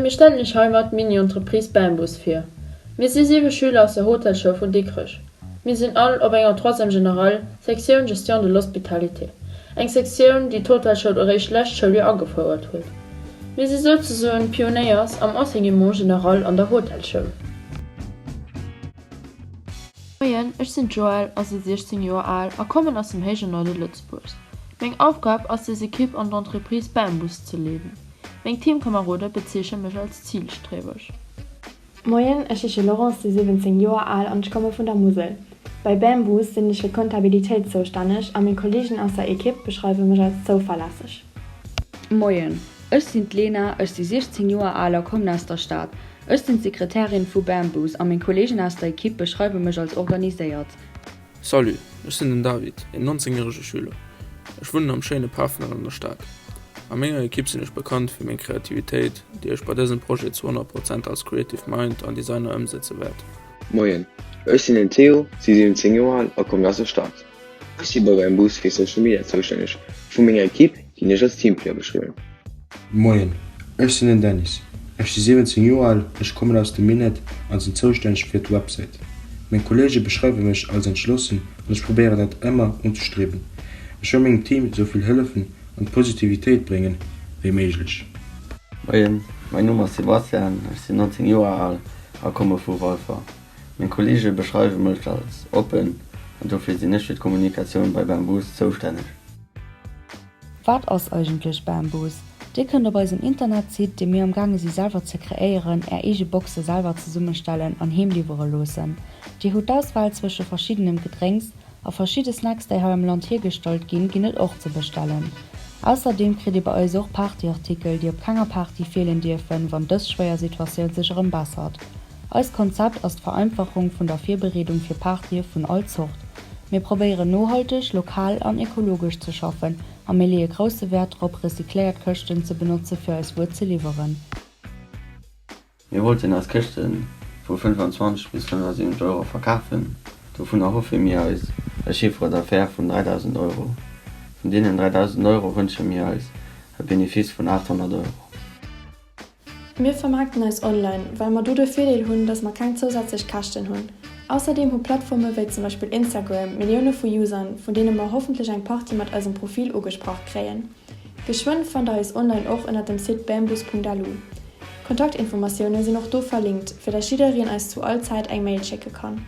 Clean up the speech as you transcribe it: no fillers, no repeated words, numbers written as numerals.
Mir stellen Iech heimat d'Mini-Entreprise Bambus vir. Mir si siwe Schüler aus der Hotelschoul vun Dikrech. Mir sinn all op enger Troisième générale, Sektioun Gestion de l'hospitalité, eng Sektioun, déi d'Hotelschoul eréischt lescht Schouljoer agefouert huet. Mir si souzesoen Pionéiers am Enseignement général an der Hotelschoul. Moien, ech sinn d'Joëlle a si 16 Joer al a kommen aus dem héije Norde Lëtzebuergs. Meng Aufgab ass des Ekipp an d'Entreprise Bambus ze leeden. Meng Teamkamerode bezeeche mech als zielstrebeg. Moien, ech heesche Laurence, si 17 Joer al an ech komme vun der Musel. Bei Bambus sinn ech fir d'Kontabilitéit zoustänneg a meng Kolleegen aus der Ekipp beschreiwe mech als zouverlässeg. Moien, ech sinn d'Lena, ech si 16 Joer al a kommen aus der Stad. Ech sinn d'Sekretärin vu Bambus a meng Kolleegen aus der Ekipp beschreiwe mech als organiséiert. Salut, ech sinn den David, een 19 järege Schüler. Ech wunnen am schéine Pafendall an der Stad. A menger Ekipp sinn ech bekannt fir meng Kreativitéit, déi ech bei dësem Projet zu 100 Prozent als Creative Mind an Designer ëmsetze wäert. Moien, ech sinn den Theo, si 17 Joer al a kommen aus der Stad. Ech si bei Bambus fir Social Media zoustänneg. Vu menger Ekipp ginn ech als Teamplayer beschriwwen. Moien, ech sinn den Dennis. Ech si 17 Joer al, ech kommen aus dem Minett an sinn zoustänneg fir d'Websäit. Meng Kolleege beschreiwe mech als entschlossen an ech probéieren dat ëmmer unzestriewen. Ech wëll mengem Team esou vill hëllefen an Positivitéit bréngen wéi méiglech. Moien, mäin Numm ass Sebastian, ech sinn 19 Joer al a komme vu Walfer. Meng Kolleege beschreiwe mech als oppen an dofir sinn ech fir d'Kommunikatioun bei Bambus zoustänneg. Wat ass eigentlech Bambus? Dir kënnt op eisem Internetsite, dee mir am gaange si selwer ze kreéieren, är eege Boxe selwer zesummestellen an heem liwwere loossen. Dir hutt d'Auswahl zwësche verschiddenem Gedrénks a verschidde Snacks déi hei am Land hiergestallt ginn, ginn et och ze bestellen. Ausserdeem kritt dir bei eis och Partyartikel, déi op kenger Party feelen dierfen, wann dës schwéier Situatioun sech erëm bessert. Eist Konzept ass d'Vereinfachung vun der Virbereedung fir Partye vun all Zort. Mir probéieren nohalteg, lokal an ekologesch ze schaffen a mir leeë grousse Wäert drop, recycléiert Këschten ze benotze fir eis Wuer ze liwweren. Mir wollten eis Këschte vu 25 bis 75 Euro verkafen. Dovun erhoffe mir eis e Chiffre d'affaires vun 3.000 Euro. Vun deenen 3.000 Euro wënsche mir eis e Benefice vun 800 Euro. Mir vermaarkten eis online, well mer do de Virdeel hunn, dass mer keng zousätzlech Käschten hunn. Ausserdeem hu Plattforme wéi zum Beispill Instagram Millioune vu Usern, vun deene mer hoffentlech eng Partie mat eisem Profil ugesprach kréien. Geschwënn fannt der eis online och ënnert dem Site bambus.lu. Kontaktinformatioune sinn och do verlinkt, fir dass jiddereen eis zu all Zäit eng Mail schécke kann.